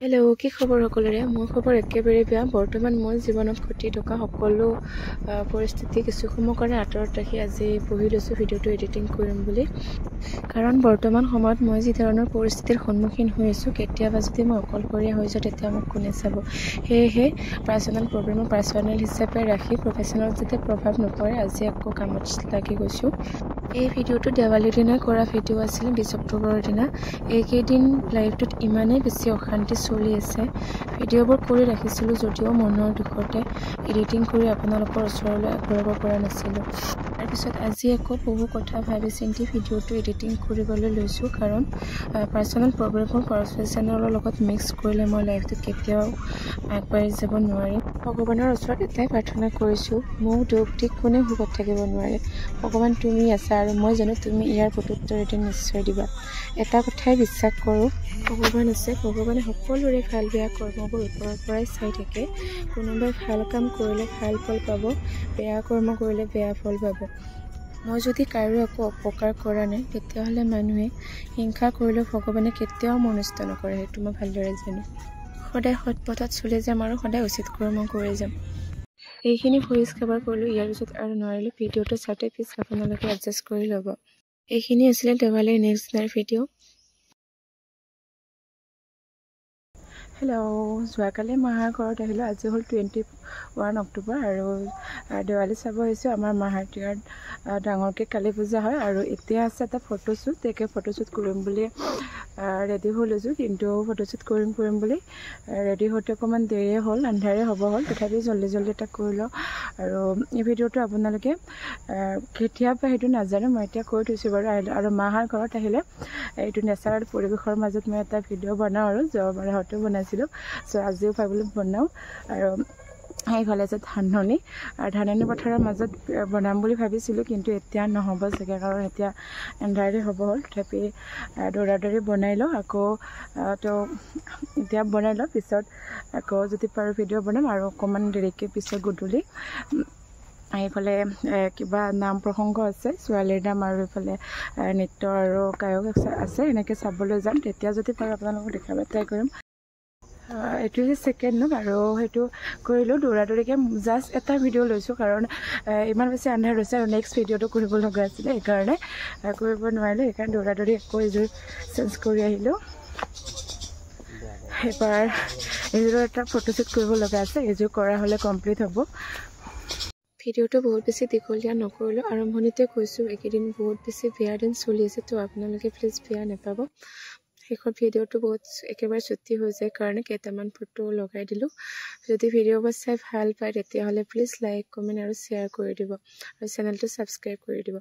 Hello', কি খবৰ সকলোৰে? মোৰ খবৰ একেবাৰে বেয়া। বৰ্তমান মোৰ জীৱনত ঘটি থকা সকলো পৰিস্থিতি কিছু সময়ৰ কাৰণে আঁতৰত ৰাখি আজি বহি লৈছোঁ ভিডিঅ'টো এডিটিং কৰিম বুলি। কাৰণ বৰ্তমান সময়ত মই যি ধৰণৰ পৰিস্থিতিৰ সন্মুখীন হৈ আছোঁ, কেতিয়াবা যদি মই অকলশৰীয়া হৈ যাওঁ তেতিয়া মোক কোনে চাব? সেয়েহে পাৰ্চনেল প্ৰব্লেমো পাৰ্চনেল হিচাপে ৰাখি প্ৰফেচনেলত যাতে প্ৰভাৱ নপৰে আজি আকৌ কামত লাগি গৈছোঁ। এই ভিডিঅ'টো দেৱালীৰ দিনা কৰা ভিডিঅ' আছিলে, 20 অক্টোবৰৰ দিনা। এইকেইদিন লাইফটোত ইমানেই বেছি অশান্তি চলি আছে, ভিডিঅ'বোৰ কৰি ৰাখিছিলোঁ যদিও মনৰ দুখতে এডিটিং কৰি আপোনালোকৰ ওচৰলৈ আগবঢ়াব পৰা নাছিলোঁ। তাৰপিছত আজি আকৌ বহু কথা ভাবি চিন্তি ভিডিঅ'টো এডিটিং কৰিবলৈ লৈছোঁ, কাৰণ পাৰ্চনেল প্ৰব্লেমবোৰ প্ৰফেচনেলৰ লগত মিক্স কৰিলে মই লাইফটোত কেতিয়াও আগবাঢ়ি যাব নোৱাৰিম। ভগৱানৰ ওচৰত এটাই প্ৰাৰ্থনা কৰিছোঁ, মোক দুখ দি কোনেও সুখত থাকিব নোৱাৰে। ভগৱান তুমি আছা আৰু মই জানো তুমি ইয়াৰ প্ৰত্যুত্তৰ এদিন নিশ্চয় দিবা। এটা কথাই বিশ্বাস কৰোঁ, ভগৱান আছে। ভগৱানে সকলোৰে ভাল বেয়া কৰ্মবোৰ ওপৰৰ পৰাই চাই থাকে। কোনোবাই ভাল কাম কৰিলে ভাল ফল পাব, বেয়া কৰ্ম কৰিলে বেয়া ফল পাব। মই যদি কাৰো একো অপকাৰ কৰা নাই তেতিয়াহ'লে মানুহে হিংসা কৰিলেও ভগৱানে কেতিয়াও মনস্থ নকৰে, সেইটো মই ভালদৰে জানো। সদায় সৎ পথত চলি যাম আৰু সদায় উচিত কৰ্ম কৰি যাম। এইখিনি ভইচ কভাৰ কৰিলোঁ, ইয়াৰ পিছত আৰু নোৱাৰিলোঁ। ভিডিঅ'টো চাওঁতে প্লিজ আপোনালোকে এডজাষ্ট কৰি ল'ব। এইখিনি আছিলে দেৱালীৰ নেক্সট দিনাৰ ভিডিঅ'। হেল্ল', যোৱাকালি মাহাৰ ঘৰত আহিলোঁ। আজি হ'ল 21 অক্টোবৰ আৰু দেৱালী চাব আহিছোঁ। আমাৰ মাহাতীয়াত ডাঙৰকৈ কালী পূজা হয় আৰু এতিয়া আছে এটা ফটোশ্বুট। তাকে ফটোশ্বুট কৰিম বুলি ৰেডি হৈ লৈছোঁ, কিন্তু ফটোশ্বুট কৰিম কৰিম বুলি ৰেডি হওঁতে অকণমান দেৰিয়ে হ'ল, আন্ধাৰে হ'ব হ'ল। তথাপিও জল্দি জল্দি এটা কৰি লওঁ। আৰু এই ভিডিঅ'টো আপোনালোকে কেতিয়া পায় সেইটো নাজানো, মই এতিয়া কৈ থৈছোঁ বাৰু। আৰু মাহাৰ ঘৰত আহিলে এইটো নেচাৰেল পৰিৱেশৰ মাজত মই এটা ভিডিঅ' বনাওঁ আৰু যোৱাবাৰ হয়তো বনাইছিলোঁ, চ' আজিও পাবলৈ বনাওঁ। আৰু সেইফালে আছে ধাননি, আৰু ধাননি পথাৰৰ মাজত বনাম বুলি ভাবিছিলোঁ, কিন্তু এতিয়া নহ'ব চাগে, কাৰণ এতিয়া এন্ধাৰে হ'ব হ'ল। তথাপি দৌৰা দৌৰি বনাই লওঁ আকৌ। তো এতিয়া বনাই লওঁ, পিছত আকৌ যদি পাৰোঁ ভিডিঅ' বনাম। আৰু অকণমান দেৰিকৈ পিছত গধূলি এইফালে কিবা নাম প্ৰসংগ আছে, ছোৱালীৰ নাম, আৰু এইফালে নৃত্য আৰু গায়ক আছে, এনেকৈ চাবলৈ যাম। তেতিয়া যদি পাৰোঁ আপোনালোকক দেখাব ট্ৰাই কৰিম। এইটো হৈছে ছেকেণ্ড লুক আৰু সেইটো কৰিলোঁ দৌৰা দৌৰিকৈ। জাষ্ট এটা ভিডিঅ' লৈছোঁ, কাৰণ ইমান বেছি আন্ধাৰ হৈছে আৰু নেক্সট ভিডিঅ'টো কৰিব লগা আছিলে, সেইকাৰণে কৰিব নোৱাৰিলোঁ। সেইকাৰণে দৌৰা দৌৰি আকৌ এযোৰ চেঞ্জ কৰি আহিলোঁ। এইবাৰ এইযোৰৰ এটা ফটোশ্বুট কৰিব লগা আছে, এইযোৰ কৰা হ'লে কমপ্লিট হ'ব। ভিডিঅ'টো বহুত বেছি দীঘলীয়া নকৰিলোঁ, আৰম্ভণিতে কৈছোঁ এইকেইদিন বহুত বেছি বেয়া দিন চলি আছে, তো আপোনালোকে প্লিজ বেয়া নাপাব। শেষত ভিডিঅ'টো বহুত একেবাৰে ছুটি হৈ যায় কাৰণে কেইটামান ফটো লগাই দিলোঁ। যদি ভিডিঅ'বোৰ চাই ভাল পায় তেতিয়াহ'লে প্লিজ লাইক, কমেণ্ট আৰু শ্বেয়াৰ কৰি দিব আৰু চেনেলটো ছাবস্ক্ৰাইব কৰি দিব।